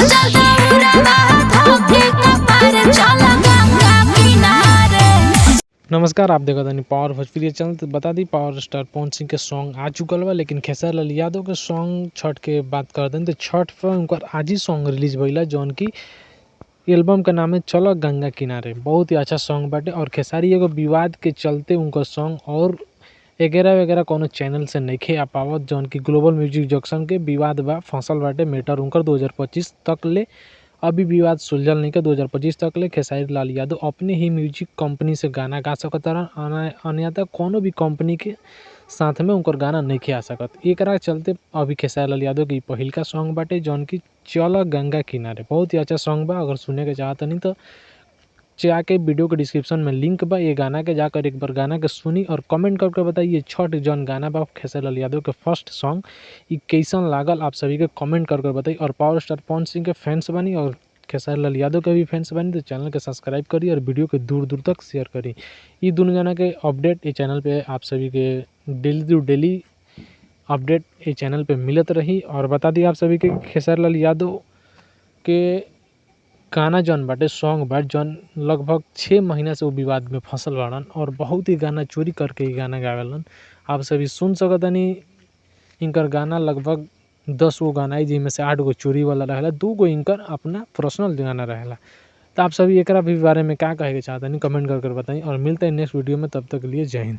सजल दौरा धोके कपार चल गंगा किनारे। नमस्कार, आप देखत हनी पावर भोजपुरी चैनल। तो बता दी, पावर स्टार पवन सिंह के सॉन्ग आ चुकल बा, लेकिन खेसारी लाल यादव के सॉन्ग छठ के बात कर दें तो छठ पर उनकर आज ही सॉन्ग रिलीज भइला, जौन की एल्बम के नाम है चलो गंगा किनारे। बहुत ही अच्छा सॉन्ग बाटे और खेसारी एगो विवाद के चलते उनकर सॉन्ग और वगैरह वगैरह कोनो चैनल से नइखे आ पावत, जौन की ग्लोबल म्यूजिक जंक्शन के विवाद बा, फसल बाटे मैटर उनकर 2025 तक ले अभी विवाद सुलझल नहीं के। 2025 तक ले खेसारी लाल यादव अपने ही म्यूजिक कंपनी से गाना गा सकत रहन, अन्यथा कोनो भी कंपनी के साथ में उनकर गाना नहीं आ सकत। एकरा चलते अभी खेसारी लाल यादव के पहिलका सॉन्ग बाटे, जौन की चल गंगा किनारे, बहुत ही अच्छा सॉन्ग बा। अगर सुने के चाहत नहीं तो जाके वीडियो के डिस्क्रिप्शन में लिंक बा ये गाना के, जाकर एक बार गाना के सुनी और कमेंट करके बताइए छठ जौन गाना बा खेसारी लाल यादव के फर्स्ट सॉन्ग ये कैसन लागल, आप सभी के कमेंट करके बताइए। और पावर स्टार पवन सिंह के फैंस बनी और खेसारी लाल यादव के भी फैंस बनी तो चैनल के सब्सक्राइब करी और वीडियो के दूर दूर तक शेयर करी। ये दोनों जना के अपडेट ये चैनल पे आप सभी के डेली टू डेली अपडेट ये चैनल पे मिलत रही। और बता दी आप सभी के खेसारी लाल यादव के गाना जौन बाटे, सॉन्ग बाट जौन लगभग 6 महीना से वो विवाद में फसल बाड़न और बहुत ही गाना चोरी करके ही गाना गावेलन। आप सभी सुन सकतनी इनकर गाना लगभग 10 गो गाना है, जिनमें से 8 गो चोरी वाला रहेला, 2 गो इनकर अपना पर्सनल गाना रहेला। तो आप सभी एकरा भी बारे में क्या कहे के चाहतनी कमेंट कर कर बताई और मिलते हैं नेक्स्ट वीडियो में, तब तक के लिए जय हिंद।